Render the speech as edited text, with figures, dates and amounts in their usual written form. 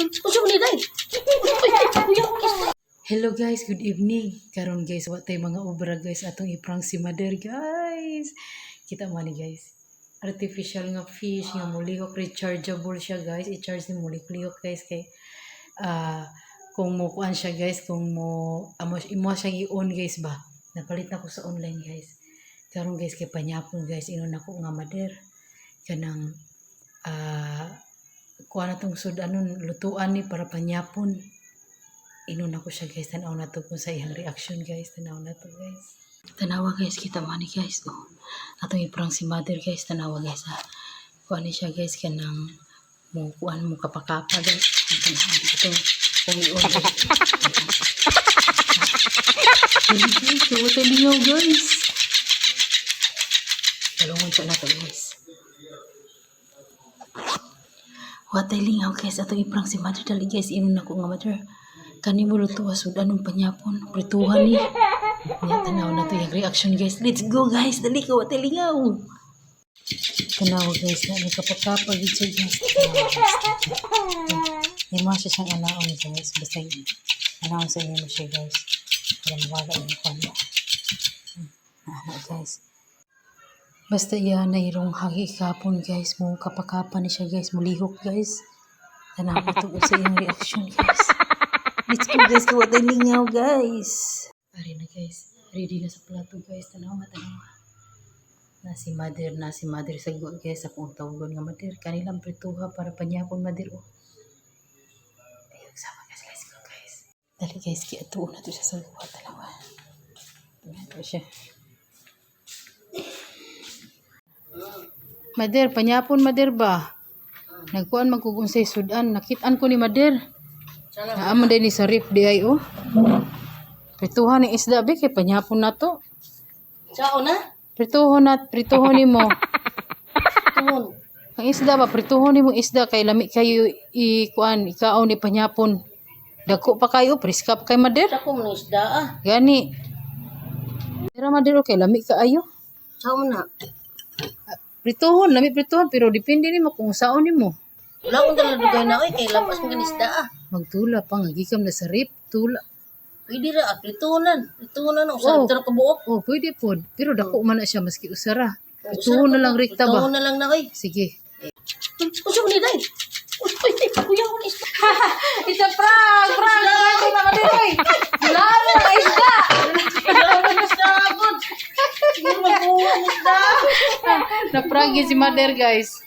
Unsa man ni, day? Kuya ko isda. Hello guys, good evening. Karon guys, wa tay mga obra guys, atong i-prank si mother guys. Kita mo ni guys. Artificial nga fish nga mulihok, rechargeable siya guys. I-charge ni mulihok guys kay kung mo kuan siya guys, kung mo amo imo siya i-on guys ba. Napalit na ko sa online guys. Karon guys kay panyapon guys, ingon ako nga mother kanang kuan na tong sud-anon, lutuan ni para panyapon. Ingon ako siya guys, tanaw na to kung sa iyang reaction guys, tanaw na to guys. Tanawa guys, kita man ni guys, oh. Atong i-prank si mother guys, tanawa guys ha. Kuan ni siya guys, kanang mo kuan mo kapakapa guys. Tanawa ito, kung i-on guys. Dali guys, wa tay lingaw guys. Talungon siya na to guys. Wa tay lingaw guys, atong i-prank si mother, dali guys, ingon ako nga mother. Kani mo lutuwa sud-anong panyapon, prituhan ni. Nya tanaw na to yung reaction guys. Let's go guys, dali ka, wa tay lingaw. Tanaw guys, na nagkapakapa gid siya guys. Tanaw guys. Imo siya siyang anaon guys, basta anaon sa inyo siya guys. Para mawala yung kwan. Ana guys. Basta iya na irong hagi kapon guys, mo kapakapa ni siya guys, mulihok guys. Tanaw na to sa iyang reaction guys. Let's go guys, kuha tayo lingaw guys. Ari na guys, ready na sa plato guys. Tanawa, tanawa. Na si mother sa guwa guys. Ako ang tawagon nga mother. Kanilang prituha para panyapon mother. Oh. Ayun, sama guys, let's go guys. Dali guys, kaya tuon na to siya sa guwa. Tanawa. Tuon to siya. Mother, panyapon mother ba? Nagkuan magkugun sa sudan. Nakitaan ko ni mother. Naa man din ni sa rip di ay oh. Prituhan ni isda be kay panyapon na to. Sao na? Prituhon na, prituhon nimo. Tuhon. Ang isda ba prituhon nimo isda kay lami kayo i kuan ikaon ni panyapon. Dako pa kayo, preska pa kay mader. Dako man isda ah. Gani. Pero mader okay lami kaayo. Sao man na? Prituhon, lami prituhon pero depende nimo kung saon nimo. Wala akong dala dugay na oy kay lapas man isda ah. Magtula pa nga gikam na sa rip, tula. Pwede ra ah, pritunan. Pritunan usa Oh. ra ka buok. Oh, pwede pod. Pero dako man na siya maski usara. Prituhon na lang rekta ba? Prituhon na lang na oy. Sige. Unsa man ni, day? Uy, kuya ko isda. It's a prank! Prank! Prank na kadiroy! Lalo na isda! Wala man isda gud. Sige magkuha ang isda. Na-prank yun si mother, guys.